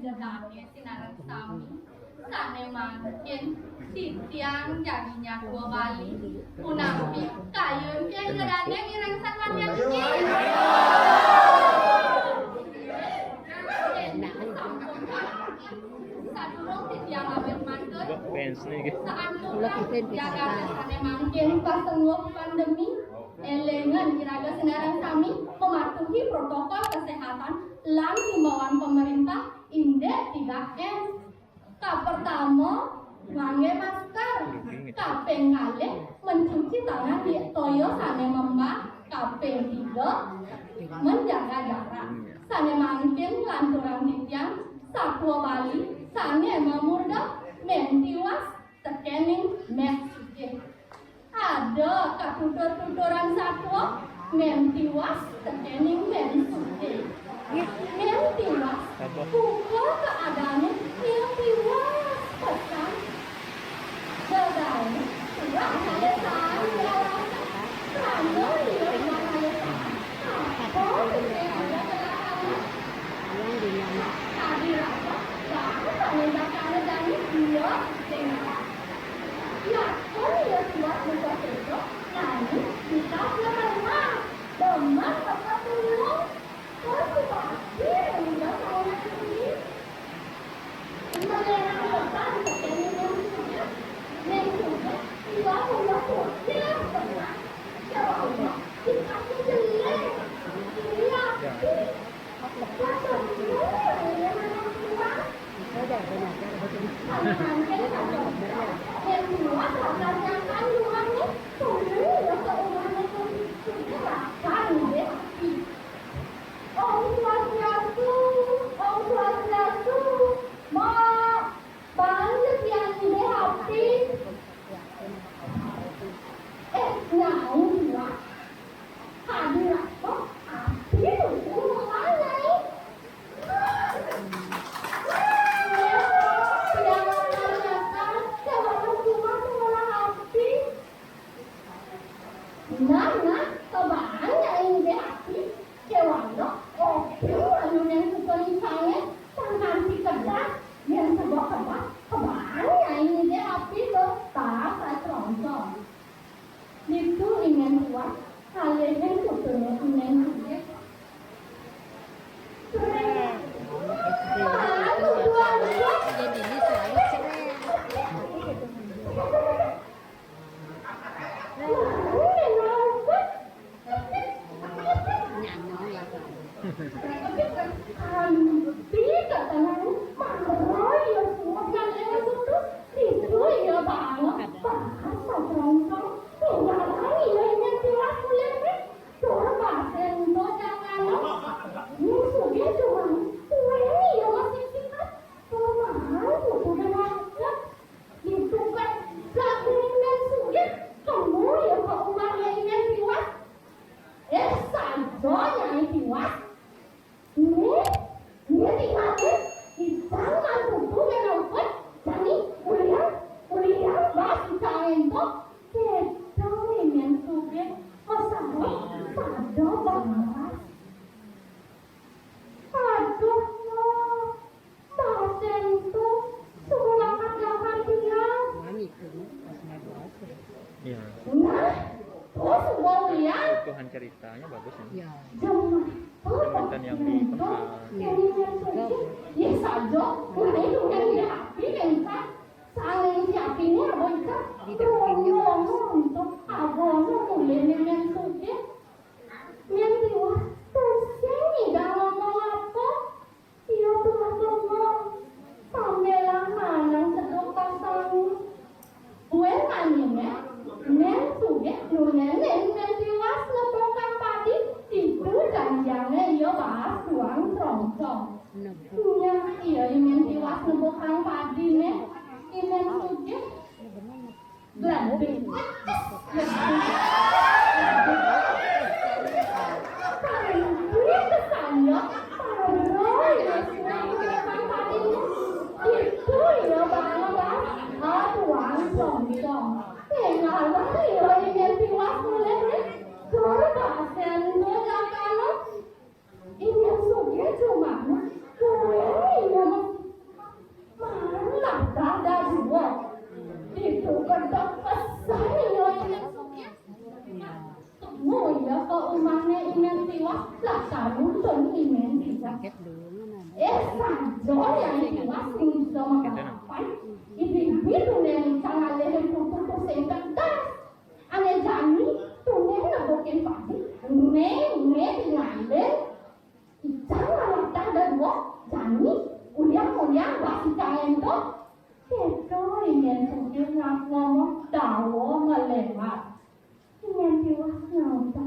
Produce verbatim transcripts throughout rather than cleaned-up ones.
Dane sinareng sami, sane mangkin titiang jagi nyatua Bali, punapi kayun pian dane mirengsan watian niki. Sadurung titiang awet manten, fans nih, gitu. Saantun jagat sane mangkin pasengguh pandemi, elingan iraga sinareng sami mematuhi protokol kesehatan lan himbauan pemerintah indik tiga M. Kapertama, ngangge masker. Kaping kalih, mencuci tangan di toya sane membah. Kaping tiga, menjaga jarak. Sane mangkin lanturang titiang satua Bali sane mamurda Mén Tiwas tekening Mén Sugih. Ada katutur-tuturan satua, Mén Tiwas tekening Mén Sugih. Mén Tiwas, buka keadaane ia tiwas pesan. Begawe tuah kalesaan dialasan, krana ia tuah kalesaan. Apa sing ada kelakuan? Kadi rasa, baru paling bakal jani ia sing Lakon ia tiwas buka tenda, nanging tikas lemah. Demen baka tulung. Terus dipati ring ida saungan bini. Malerang pesan tekening Mén Sugih. Mén Sugih, ia mula kucing pesan. Jawabnya, tikasnya jelek. Iri api. Om Swastiastu, Om Swastiastu. Mak, baan ja tiang ngidih api. Eh, nyau tuah. Kadi rasa api nuju ngelah nyai. Tiang akan nyakar, tiang akan cuma ngelah api. Nah, nah, kebaan nyai ngidih api. Kéwala, opi anu nén suka nicange, tangkan si kedas, yén suba kebas, kebaan nyai ngidih api to, tas sacrongsong. Ditu I Mén Tiwas, ngalihin putune I Mén Sugih. Sreng. Aduh, aduh, aduh. Kanti katenang mara ia suud ngalih putus, ditu ia baanga bahas sacrongsong. Tinggalang ia I Mén Tiwas mulihne, tur basen ento jangkana. Mén Sugih jumah, tuén ia masih sikat, tur maan putu genah. Ditu kan gabung Mén Sugih, kemu ia ka umahne I Mén Tiwas. Eh, saja Nyai Tiwas. Nih, nih tinggalin, icang mantutu ngenaupet, jani ulian, ulian bas icang ento. Kéto I Mén Sugih, masarap pada baras. Aduh, no. Basen to, suba lakat-lakat tiang. Iya. Nah, to suba ulian. Kebutuhan ceritanya bagus ini. Iya. Jemah. Jangankan yang di tempat. Iya. Ini yang suci. Ya saja, nah itu yang di hati, kan, Kak. Saling siapinnya, Boy, Kak. Ngomong-ngomong, to, abonnya mulih nih yang suci. Mén Tiwas, tusing ngidang ngomong apa. Ia tuah bengong, sambilang manang seduk pasang. Buin maniné, Mén Sugih nulénin Mén Tiwas nebukang padi, ditu janjianga ia baas duang crongsong. Nyah ia I Mén Tiwas nebukang padiné, I Mén Sugih. Glading. Itu ia baanga baas duang crongsong. Tinggalang ia I Mén Tiwas mulih, tur basen to jangkana. I Mén Sugih jumahné, kuwi ia mesti Mulih ka umahné I Mén Tiwas, lakar nuntun I Mén Tiwas. Eh, saja Yai Tiwas sing bisa makalapan. Ibi-ibi tuné ngalih putu sing kedas. Ané jani tuné nepukin padi, né, né tingalin. Icang malatah dadua, jani uliang-uliang bas icang énto. Kéto I Mén Sugih ngomong dawa maléwat. I Mén Tiwas nyaut.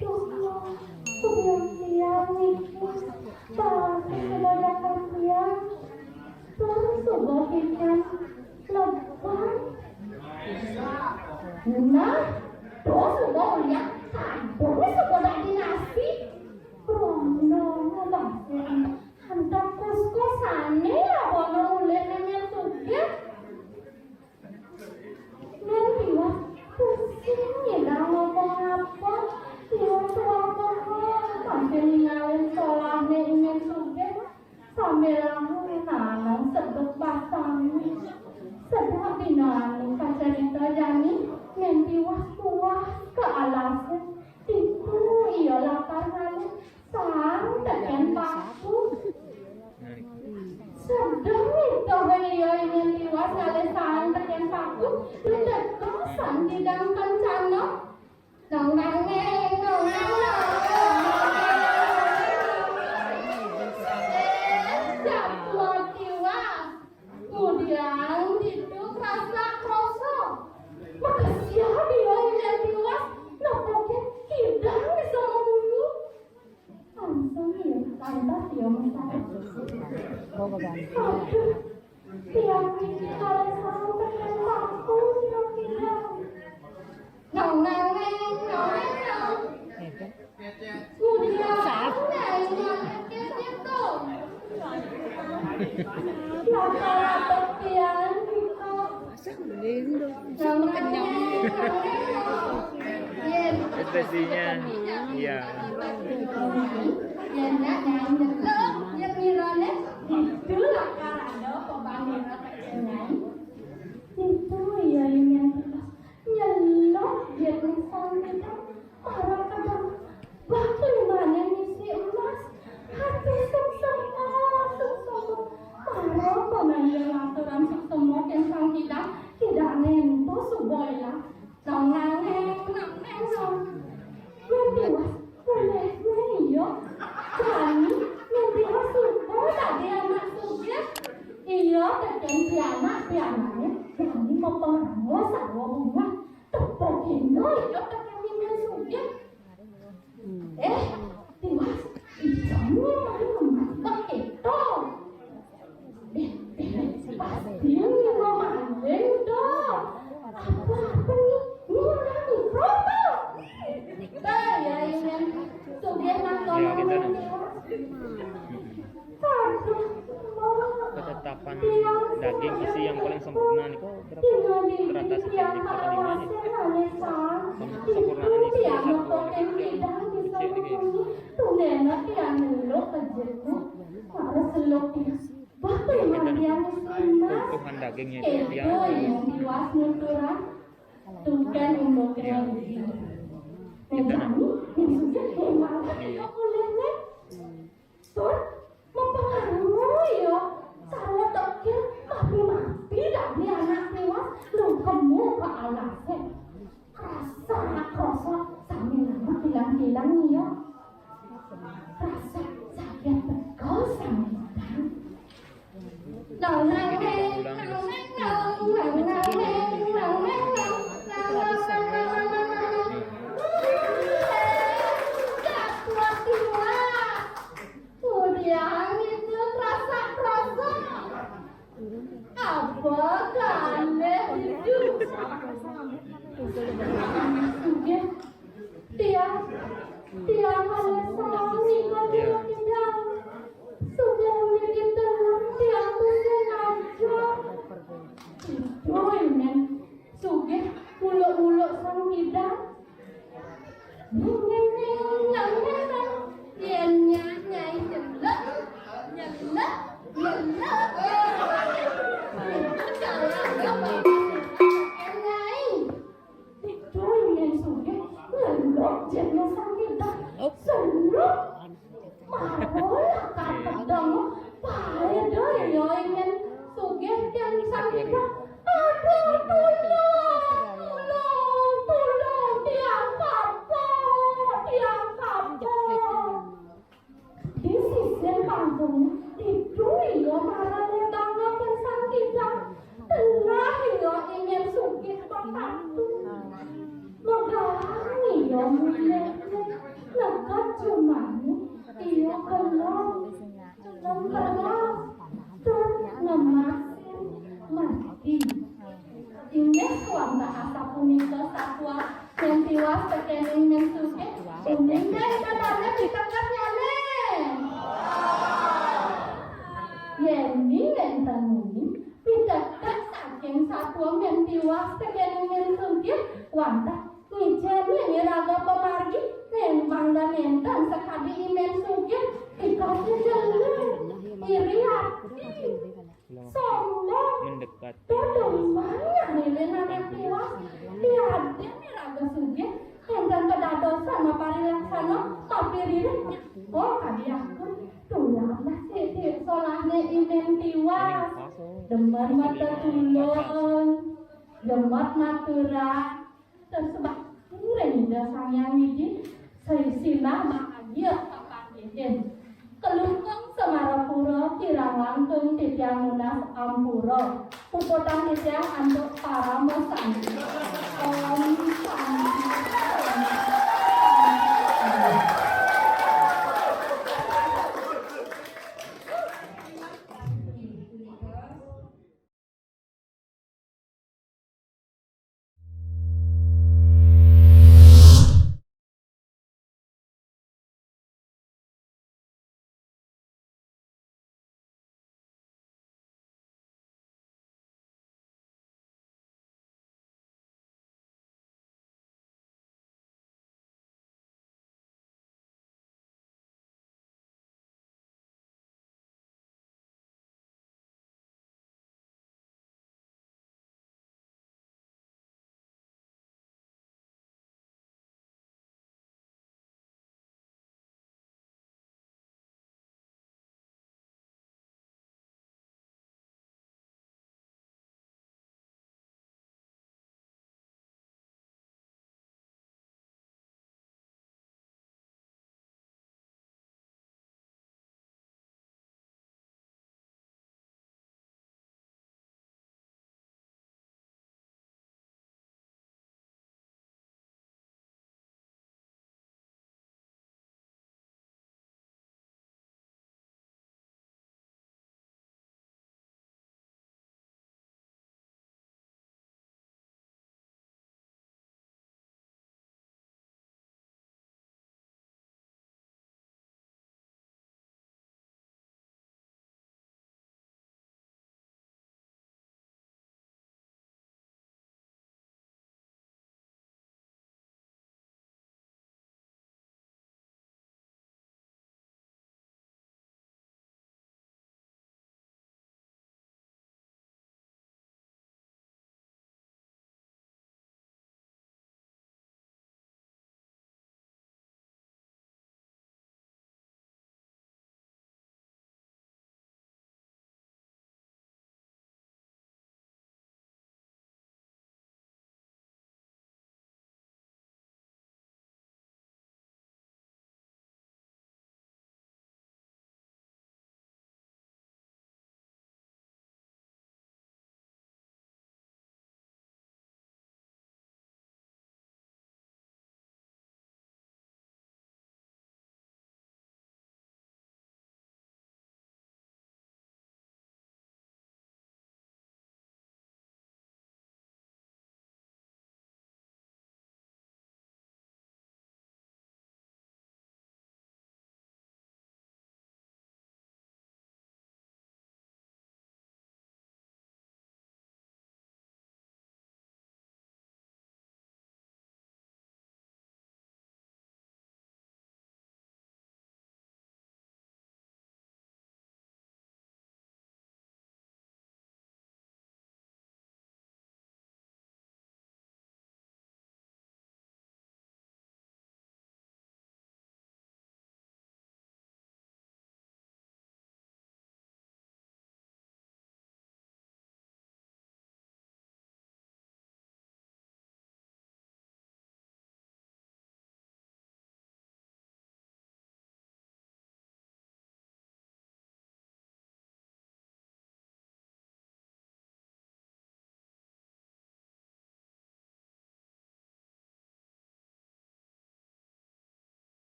Duh, uliang tiang niki, bas sedadak tiang, tur suba pican lebang. Nah, to suba uliang, kadung suba dadi nasi. Rono ngebasin, antuk kuskusané ya bono ulihné Mén Sugih. Mén Tiwas pusing nyidang ngomong apa, tiwas suah bengong sambil ningalin solahné I Mén Sugih, sambil lamun nanang seduk basangé. Sedek dina anu kacarita jani, Mén Tiwas puas ka alasé. Ditu ia lakar ngalih saang tekén paku. Sedeng nitih ia I Mén Tiwas ngalih saang tekén paku, teka Sang Kidang Kencana. Nang nang neng, nang nang nang. Jatuh Tiwas. Ngudiang ditu krasak-krosok. Makesiab ia I Mén Tiwas, nepukin kidang bisa mamunyi. Langsung ia, lantas ia masaut. Aduh, tiang niki ngalih saang tekén paku, Kidang. Nang nang neng, nang nang nang. Ngudiang Nyai ngalih kéto. Lakar adat tiang, Kidang. Nang nang neng, nang nang nang. Ekspresinya, iya. Yén Nyai nyeluk, yén ngironé, ditu lakar ada pabandingan Nyai. Ditu ia I Mén Tiwas nyeluk yén Sang Kidang, mara kedék bak limané misi emas. Ati suksma, suksma. Mara pamayan aturan suksma kén Sang Kidang, kidang nénto suba ilang. Nang nang neng, nang neng nang. Mén Tiwas, ulihné ia. Jani Mén Tiwas suba dadi anak sugih. Ia tekén pianak-pianakné jani mapangrana sarwa bungah. Tepukina ia tekén I Mén Sugih. Eh, Tiwas, icang nyimpen emas bak kéto. Eh, eh, pasti nyimpen maling to. Apa, apa né? Nyimpen propa. Bah, ya, I Mén Sugih nang tolong Tiwas. Ketetapan daging isi yang paling sempurna niku ternyata sekitar lima nih. Kesempurnaan isi satuan itu yang kecil nih. Tunena tiang nyeluk ka jero, para seluk tiang. Bah, kemandian isi emas. Utuhan dagingnya itu tiang. Éh, Tiwas nuturan. Tuh kan umur kena begini. Nah, jani, yang sudah kayak mana kita boleh, nih? Tur, mempengaruhi ya. Sarwa tekén, mapi-mapi dadi anak Tiwas, lungkem ka alasé. Krasak-krosok, sambil lama kilang-kilang ya. Krasak, saget teka Sang Kidang. Nang nang neng, nang neng nang, nang nang neng, nang neng nang, nang nang nang, nang nang nang. Éh, jatuh Tiwas. Ngudiang itu krasak-krosok. Apa kané itu? Sugih. Tiang, tiang ngalih saang nika, Kidang. Suba niki tiang tuh sengaja. Aduh, Mén. Sugih, uluk-uluk Sang Kidang. Neng, neng, neng, neng, neng, neng. Yén Nyai, Nyai nyeluk, nyeluk, nyeluk. Nyai. Ditu Mén Sugih Mulihné neked jumani, ia kelem, kelem keras, tur ngemasin mati. Inggih wantah asapunika satua yén tiwas tekéning Mén Sugih, uning dén kedané piteked nyané. Yén nénten uning piteked saking satua Mén tiwas tekéning Mén Sugih, wantah ngijénin iraga pamargi, nén mangda nénten sakadi I Mén Sugih, pikasi jeleng, iri ati, sombong, mendekat, tuduh banyak nilai anak tiwas, tiadin iraga sugih, nénten kedadosan maparilaksana, mapiririt, oh kadi aku, tulanglah siti solahné I Mén tiwas, demen matetulung, demen maturan, terus sebab ring Ida Sang Hyang Widi, sinah bahagia kapanggihin. Kelungkung Semarapura, kirang langkung titiang nunas ampura. Puputang titiang antuk parama santi. Om Santi.